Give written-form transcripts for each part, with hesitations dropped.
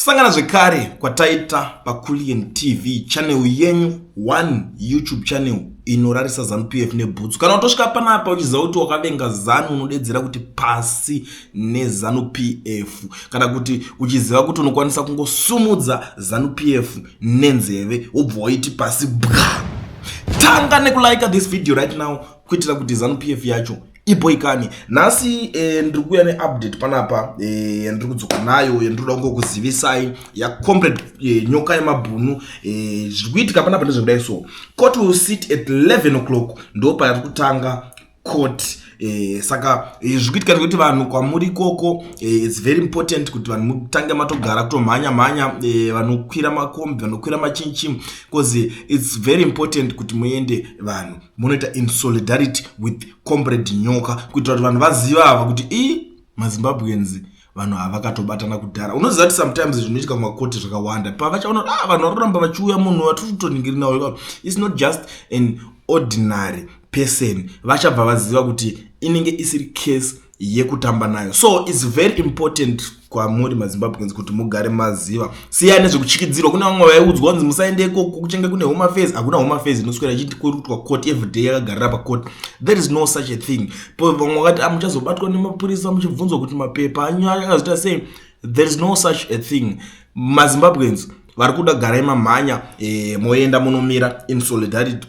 Kusangana zvekare kwataita paCullion TV channel yenyu, one YouTube channel inorarisa ZANU PF nebhutsu. Kana utosvika panapa uchiziva kuti wakavenga ZANU, unodedzera kuti pasi neZANU PF, kana kuti uchiziva kuti unokwanisa kungosumudza ZANU PF nenzeve wobva waiti pasi bwa, tanga nekulike this video right now kuitira kuti ZANU PF yacho iboikani. Nhasi ndiri kuuya neupdate panapa yandiri kudzoka nayo, yandiri kuda kungokuzivisai yacomrade Nyoka Yemabhunu. Zviri kuitika panapa ndezvekudai. So court will sit at 11 o'clock, ndo pari kutanga court. Saka zviri kuitika ndekuti vanhu kwamuri ikoko, it's very important kuti vanhu mutange matogara kutomhanya mhanya, vanokwira makombi, vanokwira machinchi, because it's very important kuti muende vanhu munoita in solidarity with Comrade Nyoka, kuitira kuti vanhu vaziva ava kuti i maZimbabweans vanhu ava vakatobatana kudhara. Unoziva kuti sometimes zvinoitika kumakoti zvakawanda, pavachaona kuti ah, vanhu vari kuramba vachiuya, munhu vatiri kutoningiri nawo, it's not just an ordinary person, vachabva vaziva kuti inenge isiri case yekutamba nayo. So it's very important kwamuri maZimbabweans kuti mugare maziva. Siyai nezvekuchikidzirwa. Kune vamwe vaiudzwa kunzi musaende ikoko, kuchange kune Home Affairs. Hakuna Home Affairs inoswera ichiti kuri kuitwa court everyday, yakagarira pacourt. There is no such a thing. Vamwe vakati ah, muchazobatwa nemapurisa muchibvunzwa kuti mapepa anyu akazoita sei. There is no such a thing. MaZimbabweans vari kuda, garai mamhanya, moenda munomira in solidarity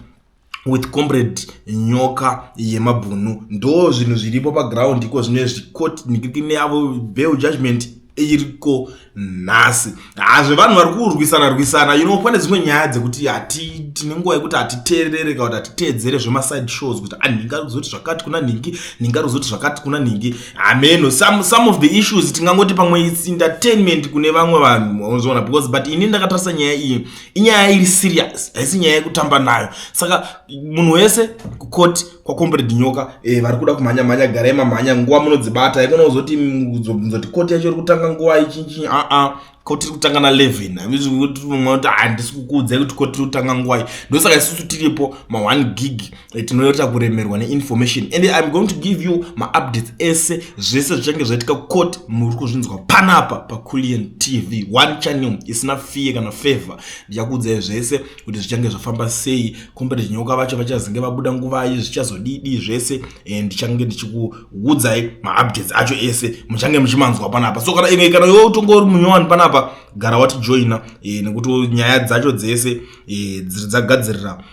with Comrade Nyoka Yemabhunu. Ndo zvinhu zviripo paground iko zvino zvikoti neavo bail judgment iriko nhasi. Hazvevanhu vari kurwisana rwisana, pane dzimwe nyaya dzekuti hati tine nguva yekuti hatiteerere kana kuti hatiteedzere zvemaside shows, kuti anhingi ari kuzoti zvakati kuna nhingi, nhingi ari kuzoti zvakati kuna nhingi. Hameno, some of the issues tingangoti pamwe it's entertainment kune vamwe vanhu, unozoona, because, but ini ndakatarisa nyaya iyi, inyaya iri serious, haisi nyaya yekutamba nayo. Saka munhu wese kukoti kwaComrade Nyoka, vari kuda kumhanya mhanya, garai mamhanya, nguva munodzibata. Ikona kuzoti kuzobvunza kuti koti yacho iri kutanga nguva ichinchi. Aa, koti iri kutanga na11. Kuti handisi kukuudzai kuti koti iri kutanga nguvai. Ndosaka isusu tiripo ma1 gig, tinoita kuremerwa neinformation, and I'm going to give you maupdates ese. Zvese zvichange zvaitika kukoti muri kuzvinzwa panapa paCullion TV, one channel isina fear kana favor. Ndichakuudzai zvese kuti zvichange zvafamba sei, Comrade Nyoka vacho vachazenge vabuda nguvai, zvichazodidi zvese. Ndichange ndichikuudzai maupdates acho ese, muchange muchimanzwa panapa. So kana imwe, kana iwe utongori munyowani panapa, gara watijoina, nekuti nyaya dzacho dzese dziri dzagadzirira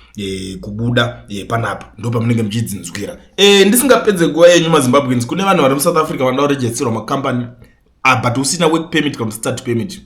kubuda panapa, ndo pamunenge muchidzinzwira. Ndisingapedze nguva yenyu, maZimbabweans, kune vanhu vari muSouth Africa vanoda kuregisterwa makambani, ah, but usina work permit kana study permit,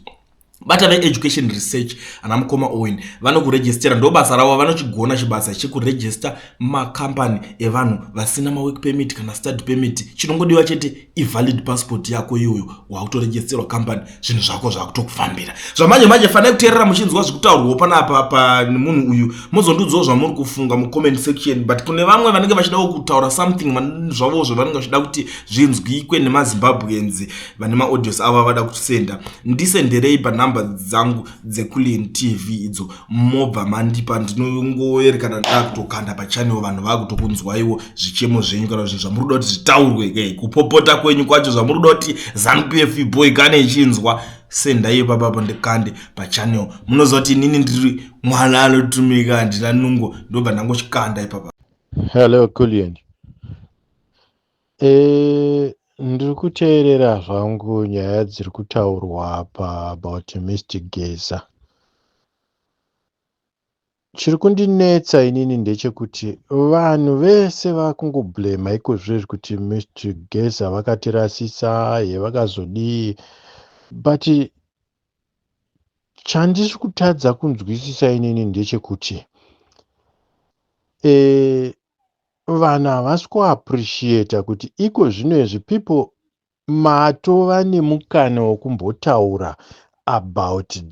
bata veEducation Research, ana mukoma Owen vanokurejistera. Ndo basa ravo, vanochigona chibasa chekuregister makambani evanhu vasina mawork permit kana study permit. Chinongodiwa chete ivalid passport yako iyoyo, wakutoregisterwa kambani, zvinhu zvako zvakutokufambira zvamanje manje. Fanai kuteerera muchinzwa zvikutaurwawo panapa pamunhu uyu, mozondiudzawo zvamuri kufunga mucomment section. But kune vamwe vanenge vachidawo kutaura something zvavo zvavanenge vachida kuti zvinzwikwe nemaZimbabweans, vane maaudios avo avada kusenda, ndisenderei panhamba dzangu dzeCullion TV idzo, mobva mandipa. Ndinongoerekana ndakutokanda pachannel, vanhu vakutokunzwaiwo zvichemo zvenyu kana zvinhu zvamuri kuda kuti zvitaurwe, kupopota kwenyu kwacho, zvamuri kuda kuti ZANU PF boy kane ichinzwa. Sendai ipapapo, ndikande pachannel. Munoziva kuti inini ndiri mwana anotumika, handina nungo, ndobva ndangochikanda ipapa. Hello Cullion. Ndiri kuteerera zvangu nyaya dziri kutaurwa apa about Mr Geza. Chiri kundinetsa inini ndechekuti vanhu vese vakungoblema ikozvezvi kuti Mr Geza vakatirasisa, ye vakazodii, but chandisi kutadza kunzwisisa inini ndechekuti vanhu havasi kuappreciata kuti iko zvino izvi people matova nemukana wekumbotaura about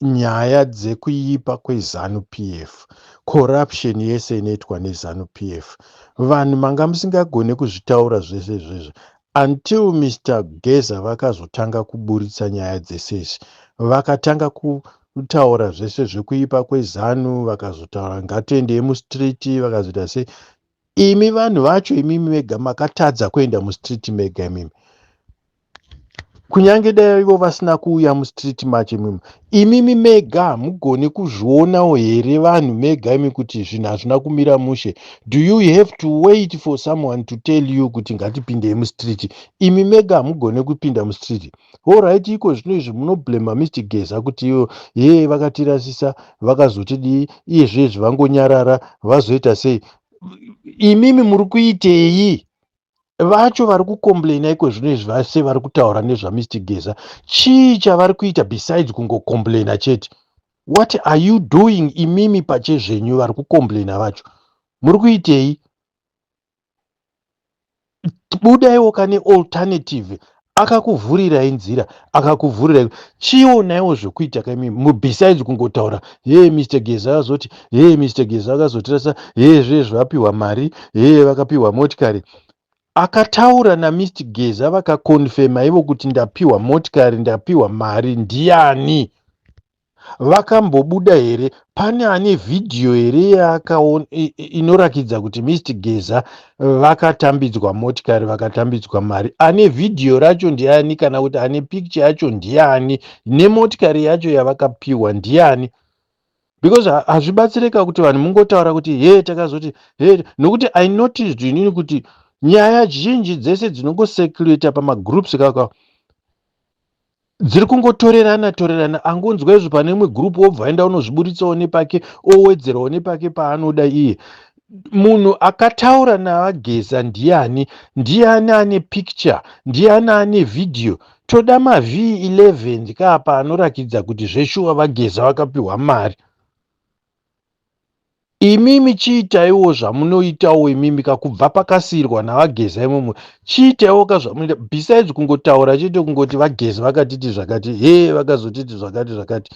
nyaya dzekuipa kweZANU PF, corruption yese inoitwa neZANU PF. Vanhu manga musingagone kuzvitaura zvese izvezvo until Mr Geza vakazotanga kuburitsa nyaya dzese izvi, vakatanga kutaura zvese zvekuipa kweZANU, vakazotaura ngatiendei mustreet, vakazoita sei. Imi vanhu vacho imimi mega makatadza kuenda mustreet mega imimi. Kunyange dai ivo vasina kuuya mustreet macho imimi, imimi mega hamugoni kuzvionawo here vanhu mega imi kuti zvinhu hazvina kumira mushe? Do you have to wait for someone to tell you kuti ngatipindei mustreet? Imi mega hamugoni kupinda mustreet? Alright, iko zvino izvi munoblema Mr Geza kuti ivo ye vakatirasisa, vakazotidii, iyezvezvi vangonyarara, vazoita sei? Imimi muri kuitei? Vacho vari kucomplaina iko zvino izvi vase vari kutaura nezvaMr Geza, chii chavari kuita besides kungocomplaina chete? What are you doing imimi pachezvenyu vari kucomplaina vacho? Muri kuitei? Budaiwo kane alternative. Akakuvhurirai nzira, akakuvhurirai. Chionaiwo zvekuita kaimimi besides kungotaura, "Ye Mr Geza akazoti, ye Mr Geza akazotirasa, ye zvezvo vapiwa mari, ye vakapiwa motikari." Akataura naMr Geza vakaconfirma ivo kuti ndapiwa motikari, ndapiwa mari, ndiani? Vakambobuda here? Pane ane vhidhiyo here inorakidza kuti Mr Geza vakatambidzwa motikari, vakatambidzwa mari? Ane vhidhiyo racho ndiani? Kana kuti ane picture yacho ndiani? Nemotikari yacho yavakapiwa ndiani? Because hazvibatsirika kuti vanhu mungotaura kuti he takazoti he, nokuti I noticed inini kuti nyaya zhinji dzese dzinongocirculata pamagroups kaka dziri kungotorerana torerana. Angonzwa izvo pane imwe group, wobva aenda unozviburitsawo nepake, owedzerawo nepake paanoda iye. Munhu akataura naVaGeza ndiani? Ndiani ane picture? Ndiani ane vhidhiyo? Toda maV11 kaapa anorakidza kuti zveshuwa VaGeza vakapiwa mari. Imimi chiitaiwo zvamunoitawo imimi kakubva pakasiyirwa naVaGeza imomo. Chiitaiwo ka zvamunoita besides kungotaura chete, kungoti VaGeza vakatiti zvakati, he vakazotiti zvakati zvakati.